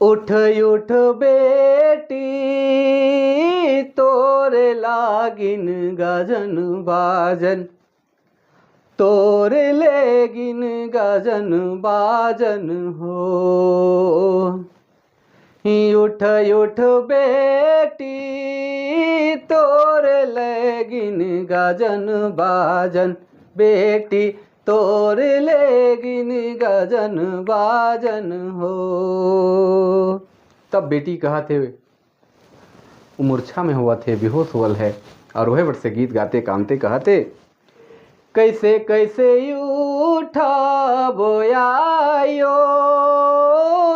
उठ उठ बेटी तोरे लागिन गजन बाजन, तोरे लेगिन गजन बाजन हो। उठ उठ बेटी तोरे लेगिन गजन बाजन, बेटी तोरे लेगिन गजन बाजन हो। तब बेटी कहत हे, मूर्छा में हुआ थे, बेहोश हुअल है और वह बट से गीत गाते कामते कहते, कैसे कैसे उठा बोयायो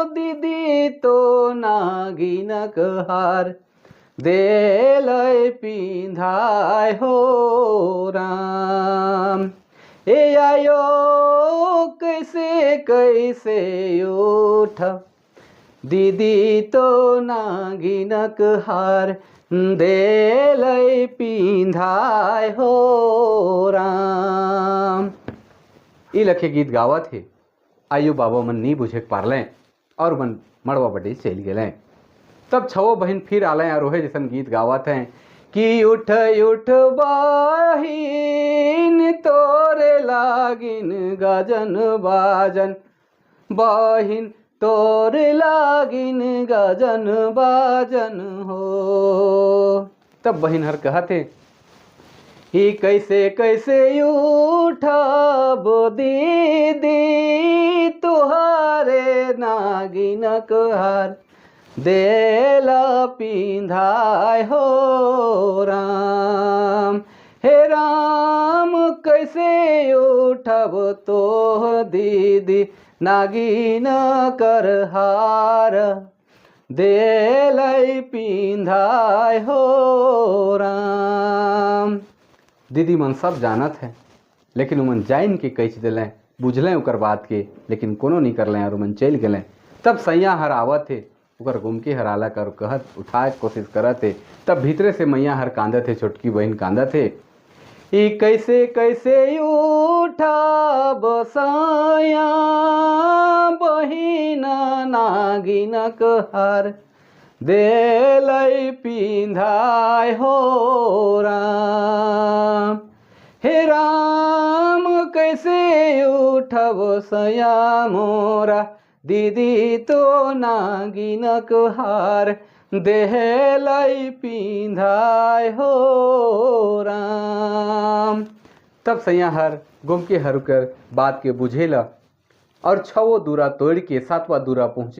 दीदी तो नागिनक हार देलय पिंधाय हो राम। ए आयो कैसे कैसे उठ दीदी तो नागिनक हार देलय पिंधाय हो राम। ई लखे गीत गावत हे। आयु बाबा मन नहीं बुझे पारलें और मन मड़वा बटे चल गए। तब छवो बहन फिर आलें और वह जैसन गीत गावत हैं कि उठ उठ बहिन तोरे लागिन गजन बाजन, बहिन तोरे लागिन गजन बाजन हो। तब बहिन हर कहते, ई कैसे कैसे उठब दीदी तुहारे नागिनक हार देला पिंधाय हो राम। हे राम कैसे उठब तो दीदी नागिन कर हार देलय पिंधाय हो राम। दीदी मन सब जानत है, लेकिन उमन जान के कह दिलें, बुझलें उकर बात के, लेकिन कोनो नहीं करलें और उमन चल गलें। तब सैया हर आवत है, उकर गुमके हर आला कर कहत उठाए कोशिश करत है। तब भीतरे से मैया हर कांदत है, छोटकी बहन कांदत है, ई कैसे कैसे उठा बसाया बहिन नागिनक हार देलय पिंधाय हो राम। हे राम कैसे उठब सया मोरा दीदी तो नागिनक हार देहलय पिंधाय हो राम। तब सैया हर गुम के हर कर बात के बुझेला और छवो दूरा तोड़ के सातवा दूरा पहुँचे।